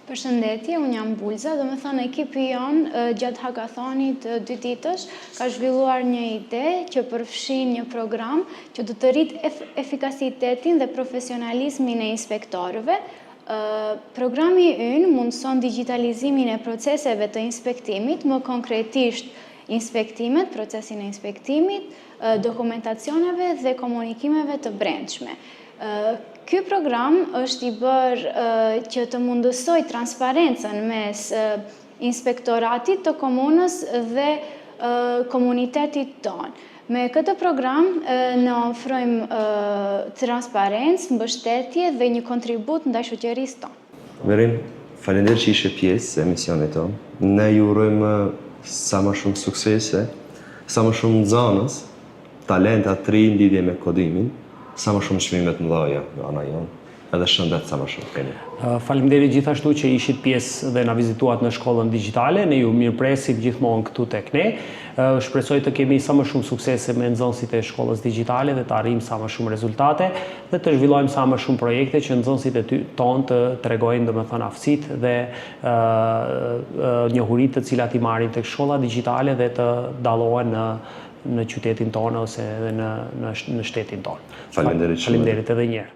Përshëndetje, unë jam Bulza, domethënë ekipi jonë gjatë hackathonit dy ditësh ka zhvilluar një ide që përfshin një program që do të rritë efikasitetin dhe profesionalizmin e inspektorëve. Programi ynë mundëson digjitalizimin e proceseve të inspektimit, më konkretisht inspektimet, procesin e inspektimit, dokumentacioneve dhe komunikimeve të brendshme. Ky program është i bërë që të mundësojë transparencën mes inspektoratit të komunës dhe komunitetit tonë. Me këtë program ne ofrojmë transparencë, mbështetje dhe një kontribut ndaj shoqërisë tonë. Merim, faleminderit që ishe pjesë e emisionit tonë. Ne ju urojmë sa më shumë suksese, sa më shumë nxënës, talenta të rinj në lidhje me kodimin, sa më shumë çmime të mëdha nga ana jonë, edhe shëndet sa më shumë keni. Faleminderit gjithashtu që ishit pjesë dhe na vizituat në shkollën digjitale. Ne ju mirëpresim gjithmonë këtu tek ne. Shpresoj të kemi sa më shumë suksese me nxënësit e shkollës digjitale dhe të arrijmë sa më shumë rezultate dhe të zhvillojmë sa më shumë projekte që nxënësit e ty, tonë të tregojnë domethënë aftësitë dhe njohuritë të cilat i marrin tek shkolla digjitale dhe të dallohen në në qytetin tonë ose edhe në në në shtetin tonë. Faleminderit shumë. Faleminderit edhe një herë.